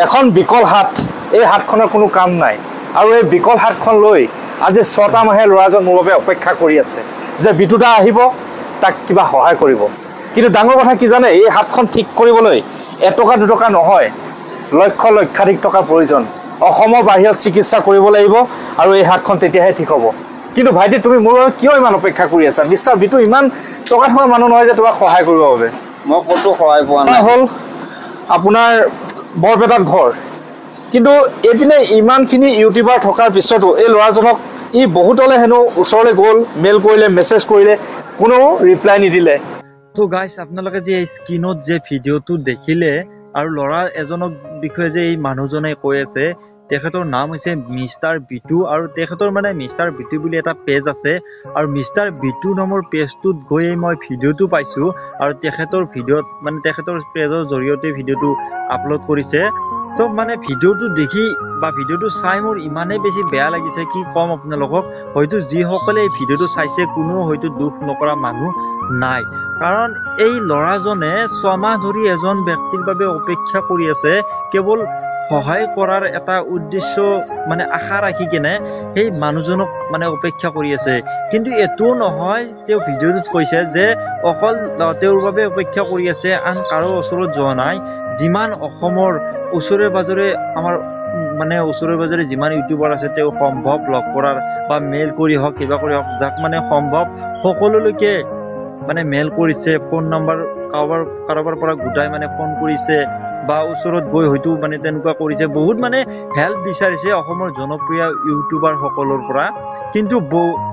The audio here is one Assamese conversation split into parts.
এখন বিকল হাত, এই হাতখনৰ কোনো কাম নাই। আৰু এই বিকল হাতখন লৈ আজি 6টা মাহে ল'ৰাজন মোৰ বাবে অপেক্ষা কৰি আছে যে বিতুদা আহিব, তাক কিবা সহায় কৰিব। কিন্তু ডাঙৰ কথা কি জানে, এই হাতখন ঠিক কৰিবলৈ এটকা দুটকা নহয়, লক্ষ লক্ষাধিক টকাৰ প্ৰয়োজন। অসমৰ বাহিৰত চিকিৎসা কৰিব লাগিব আৰু এই হাতখন তেতিয়াহে ঠিক হ'ব। কিন্তু ভাইটি, তুমি মোৰ বাবে কিয় ইমান অপেক্ষা কৰি আছা? মিষ্টাৰ বিটু ইমান টকা থকা মানুহ নহয় যে তোমাক সহায় কৰিবৰ বাবে। মই ক'তো সহায় পোৱা নাই। হ'ল আপোনাৰ বৰপেটাত ঘৰ, কিন্তু এইপিনে ইমানখিনি ইউটিউবাৰ থকাৰ পিছতো এই ল'ৰাজনক ই বহুতলে হেনো ওচৰলৈ গ'ল, মেইল কৰিলে, মেছেজ কৰিলে, কোনেও ৰিপ্লাই নিদিলে। তো গাইছ, আপোনালোকে যে এই স্ক্ৰীণত যে ভিডিঅ'টো দেখিলে আৰু ল'ৰা এজনক বিষয়ে যে এই মানুহজনে কৈ আছে, তেখেতৰ নাম হৈছে মিষ্টাৰ বিটু। আৰু তেখেতৰ মানে মিষ্টাৰ বিটু বুলি এটা পেজ আছে আৰু মিষ্টাৰ বিটু নামৰ পেজটোত গৈ মই ভিডিঅ'টো পাইছোঁ আৰু তেখেতৰ ভিডিঅ'ত মানে তেখেতৰ পেজৰ জৰিয়তে ভিডিঅ'টো আপলোড কৰিছে। তো মানে ভিডিঅ'টো দেখি বা ভিডিঅ'টো চাই মোৰ ইমানেই বেছি বেয়া লাগিছে, কি ক'ম আপোনালোকক। হয়তো যিসকলে এই ভিডিঅ'টো চাইছে কোনো হয়তো দুখ নকৰা মানুহ নাই, কাৰণ এই ল'ৰাজনে 6 মাহ ধৰি এজন ব্যক্তিৰ বাবে অপেক্ষা কৰি আছে, কেৱল সহায় কৰাৰ এটা উদ্দেশ্য মানে আশা ৰাখি কেনে সেই মানুহজনক মানে অপেক্ষা কৰি আছে। কিন্তু এইটোও নহয়, তেওঁ ভিডিঅ'টোত কৈছে যে অকল তেওঁৰ বাবে অপেক্ষা কৰি আছে, আন কাৰো ওচৰত যোৱা নাই। যিমান অসমৰ ওচৰে পাজৰে আমাৰ মানে ওচৰে পাজৰে যিমান ইউটিউবাৰ আছে, তেওঁ সম্ভৱ লগ কৰাৰ বা মেইল কৰি হওক, কিবা কৰি হওক, যাক মানে সম্ভৱ সকলোলৈকে মানে মেইল কৰিছে, ফোন নাম্বাৰ কাৰোবাৰ কাৰোবাৰ পৰা গোটাই মানে ফোন কৰিছে বা ওচৰত গৈ হয়তো মানে তেনেকুৱা কৰিছে। বহুত মানে হেল্প বিচাৰিছে অসমৰ জনপ্ৰিয় ইউটিউবাৰসকলৰ পৰা, কিন্তু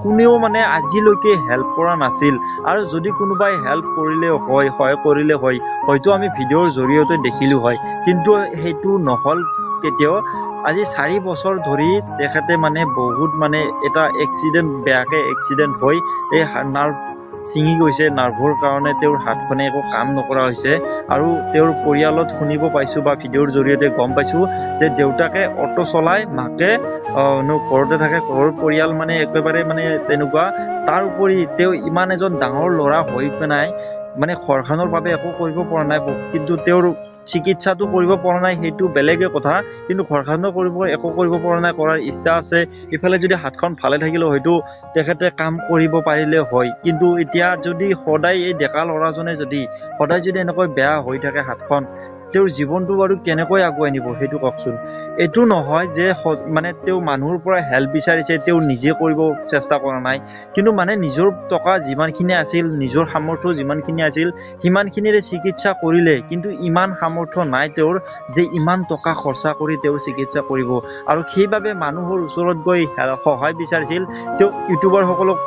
কোনেও মানে আজিলৈকে হেল্প কৰা নাছিল। আৰু যদি কোনোবাই হেল্প কৰিলে হয়, সহায় কৰিলে হয়, হয়তো আমি ভিডিঅ'ৰ জৰিয়তে দেখিলোঁ হয়, কিন্তু সেইটো নহ'ল কেতিয়াও। আজি 4 বছৰ ধৰি তেখেতে মানে বহুত মানে এটা এক্সিডেণ্ট, বেয়াকৈ এক্সিডেণ্ট হৈ এই নাৰ্ভ ছিঙি গৈছে। নাৰ্ভৰ কাৰণে তেওঁৰ হাতখনে একো কাম নকৰা হৈছে। আৰু তেওঁৰ পৰিয়ালত শুনিব পাইছোঁ বা ভিডিঅ'ৰ জৰিয়তে গম পাইছোঁ যে দেউতাকে অ'টো চলায়, মাকে ঘৰতে থাকে, ঘৰৰ পৰিয়াল মানে একেবাৰে মানে তেনেকুৱা। তাৰ উপৰি তেওঁ ইমান এজন ডাঙৰ ল'ৰা হৈ পেলাই মানে ঘৰখনৰ বাবে একো কৰিব পৰা নাই। কিন্তু তেওঁৰ চিকিৎসাটো কৰিব পৰা নাই সেইটো বেলেগে কথা, কিন্তু ঘৰখনো কৰিব একো কৰিব পৰা নাই, কৰাৰ ইচ্ছা আছে। ইফালে যদি হাতখন ভালে থাকিলেও হয়তো তেখেতে কাম কৰিব পাৰিলে হয়। কিন্তু এতিয়া যদি সদায় এই ডেকা ল'ৰাজনে যদি সদায় যদি এনেকৈ বেয়া হৈ থাকে হাতখন, তেওঁৰ জীৱনটো বাৰু কেনেকৈ আগুৱাই নিব সেইটো কওকচোন। এইটো নহয় যে মানে তেওঁ মানুহৰ পৰা হেল্প বিচাৰিছে, তেওঁ নিজে কৰিব চেষ্টা কৰা নাই, কিন্তু মানে নিজৰ টকা যিমানখিনি আছিল, নিজৰ সামৰ্থ্য যিমানখিনি আছিল, সিমানখিনিৰে চিকিৎসা কৰিলে। কিন্তু ইমান সামৰ্থ্য নাই তেওঁৰ যে ইমান টকা খৰচা কৰি তেওঁৰ চিকিৎসা কৰিব। আৰু সেইবাবে মানুহৰ ওচৰত গৈ সহায় বিচাৰিছিল। তেওঁ ইউটিউবাৰসকলক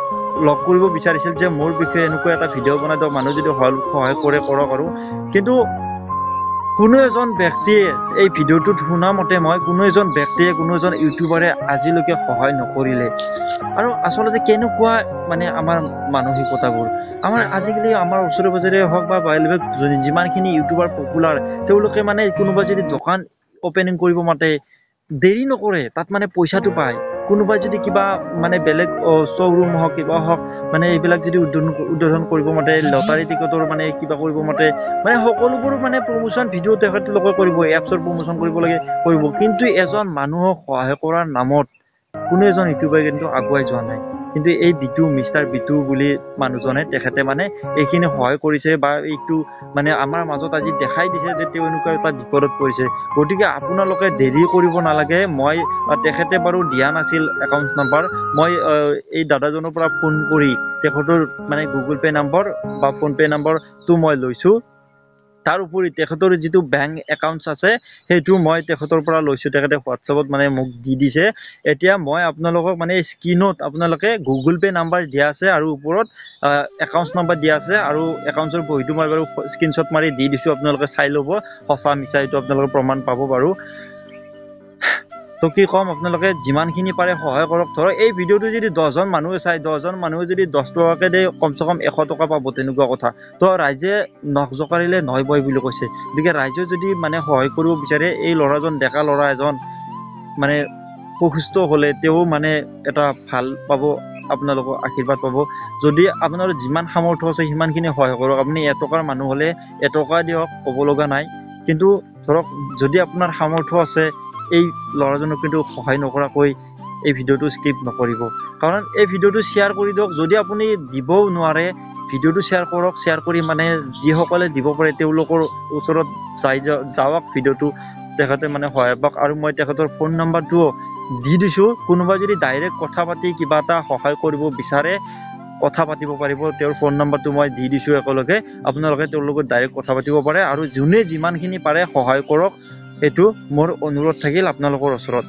লগ কৰিব বিচাৰিছিল যে মোৰ বিষয়ে এনেকুৱা এটা ভিডিঅ' বনাই দিয়ক, মানুহ যদি সহায় কৰে কৰক। আৰু কিন্তু কোনো এজন ব্যক্তিয়ে, এই ভিডিঅ'টোত শুনা মতে মই, কোনো এজন ব্যক্তিয়ে, কোনো এজন ইউটিউবাৰে আজিলৈকে সহায় নকৰিলে। আৰু আচলতে কেনেকুৱা মানে আমাৰ মানসিকতাবোৰ আমাৰ আজিকালি, আমাৰ ওচৰে পাজৰে হওক বা বেলেগ যিমানখিনি ইউটিউবাৰ পপুলাৰ, তেওঁলোকে মানে কোনোবা যদি দোকান অ'পেনিং কৰিব মাতে, দেৰি নকৰে, তাত মানে পইচাটো পায়। কোনোবাই যদি কিবা মানে বেলেগ শ্ব'ৰুম হওক, কিবা হওক, মানে এইবিলাক যদি উদ্বোধন উদ্বোধন কৰিব মাতে, লটাৰী টিকটৰ মানে কিবা কৰিব মাতে, মানে সকলোবোৰ মানে প্ৰমোশ্যন ভিডিঅ' তেখেতলোকে কৰিব, এপছৰ প্ৰমোশ্যন কৰিব লাগে কৰিব। কিন্তু এজন মানুহক সহায় কৰাৰ নামত কোনো এজন ইউটিউবাৰ কিন্তু আগুৱাই যোৱা নাই। কিন্তু এই বিটু, মিষ্টাৰ বিটু বুলি মানুহজনে, তেখেতে মানে এইখিনি সহায় কৰিছে বা এইটো মানে আমাৰ মাজত আজি দেখাই দিছে যে তেওঁ এনেকুৱা এটা বিপদত পৰিছে। গতিকে আপোনালোকে দেৰি কৰিব নালাগে। মই তেখেতে বাৰু দিয়া নাছিল একাউণ্ট নাম্বাৰ, মই এই দাদাজনৰ পৰা ফোন কৰি তেখেতৰ মানে গুগল পে' নাম্বাৰ বা ফোনপে' নাম্বাৰটো মই লৈছোঁ। তাৰ উপৰি তেখেতৰ যিটো বেংক একাউণ্টছ আছে, সেইটো মই তেখেতৰ পৰা লৈছোঁ। তেখেতে হোৱাটছএপত মানে মোক দি দিছে। এতিয়া মই আপোনালোকক মানে স্ক্ৰীণত আপোনালোকে গুগল পে' নাম্বাৰ দিয়া আছে আৰু ওপৰত একাউণ্টছ নাম্বাৰ দিয়া আছে আৰু একাউণ্টছৰ বহীটো মই বাৰু স্ক্ৰীনশ্বট মাৰি দি দিছোঁ, আপোনালোকে চাই ল'ব। সঁচা মিছা এইটো আপোনালোকে প্ৰমাণ পাব বাৰু। তো কি ক'ম, আপোনালোকে যিমানখিনি পাৰে সহায় কৰক। ধৰক এই ভিডিঅ'টো যদি 10জন মানুহে চায়, 10জন মানুহে যদি 10 টকাকৈ দিয়ে, কমচে কম 100 টকা পাব, তেনেকুৱা কথা। তো ৰাইজে নখ জোকাৰিলে নৈ বয় বুলি কৈছে। গতিকে ৰাইজে যদি মানে সহায় কৰিব বিচাৰে, এই ল'ৰাজন, ডেকা ল'ৰা এজন মানে সুস্থ হ'লে তেওঁ মানে এটা ভাল পাব, আপোনালোকৰ আশীৰ্বাদ পাব। যদি আপোনাৰ যিমান সামৰ্থ্য আছে সিমানখিনি সহায় কৰক। আপুনি এটকাৰ মানুহ হ'লে এটকা দিয়ক, ক'ব লগা নাই, কিন্তু ধৰক যদি আপোনাৰ সামৰ্থ্য আছে, এই ল'ৰাজনক কিন্তু সহায় নকৰাকৈ এই ভিডিঅ'টো স্কিপ নকৰিব। কাৰণ এই ভিডিঅ'টো শ্বেয়াৰ কৰি দিয়ক। যদি আপুনি দিবও নোৱাৰে, ভিডিঅ'টো শ্বেয়াৰ কৰক। শ্বেয়াৰ কৰি মানে যিসকলে দিব পাৰে তেওঁলোকৰ ওচৰত যাওক ভিডিঅ'টো, তেখেতে মানে সহায় পাওক। আৰু মই তেখেতৰ ফোন নাম্বাৰটোও দি দিছোঁ। কোনোবাই যদি ডাইৰেক্ট কথা পাতি কিবা এটা সহায় কৰিব বিচাৰে, কথা পাতিব পাৰিব। তেওঁৰ ফোন নাম্বাৰটো মই দি দিছোঁ একেলগে, আপোনালোকে তেওঁৰ লগত ডাইৰেক্ট কথা পাতিব পাৰে। আৰু যোনে যিমানখিনি পাৰে সহায় কৰক, এইটো মোৰ অনুৰোধ থাকিল আপোনালোকৰ ওচৰত।